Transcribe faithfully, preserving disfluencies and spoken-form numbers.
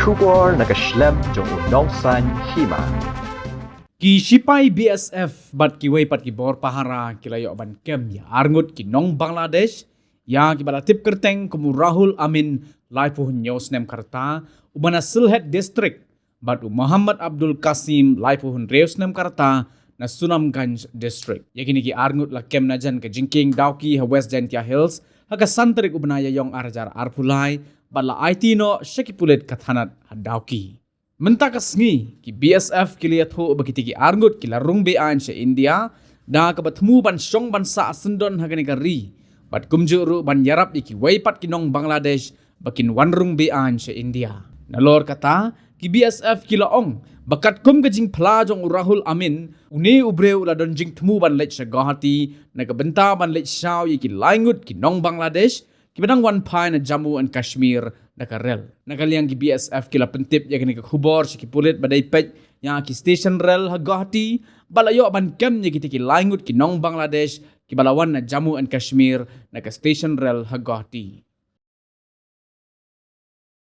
Khubor na ka shlem jong u Nongsaiñ Hima. Ki shipai B S F bad kiwei pat ki bor pahara ki la ïoh ban kem ïa arngut ki nong Bangladesh, ïa kiba la tip kyrteng kum u Rahul Amin, laiphew hynñiew snem ka rta, uba na Sylhet District, bad u Mohammad Abdul Kasim, laiphew hynriew snem ka rta, na Sunamganj District. Ïa kine ki arngut la kem na jan ka jingkieng Dawki ha West Jaintia Hills ha ka san tarik u bnai Ïaïong ar hajar arphew lai, bad la aiti noh sha ki pulit ka thanat ha Dawki. Mynta ka sngi, ki B S F ki la ïathuh ba kitei ki arngut ki la rung be-aiñ sha India da kaba thmu ban shong ban sah syndon ha kane ka ri, bad kumjuh ruh ban ïarap ïa kiwei pat ki nong Bangladesh ba kin wan rung be-aiñ sha India. Nalor kata, ki B S F ki la ong ba katkum ka jingphla jong u Rahul Amin, une u briew u la don jingthmu ban leit sha Guwahati na ka bynta ban leit shaw ïa ki lai ngut ki nong Bangladesh kiba dang wan phai na Jammu and Kashmir da ka rel. Na ka liang ki B S F ki la pyntip ïa kane ka khubor sha ki pulit ba dei peit ïa ki station rel ha Guwahati, bad la ïoh ban kem ïa kitei ki lai ngut ki nong Bangladesh kiba la wan na Jammu and Kashmir na ka station rel ha Guwahati.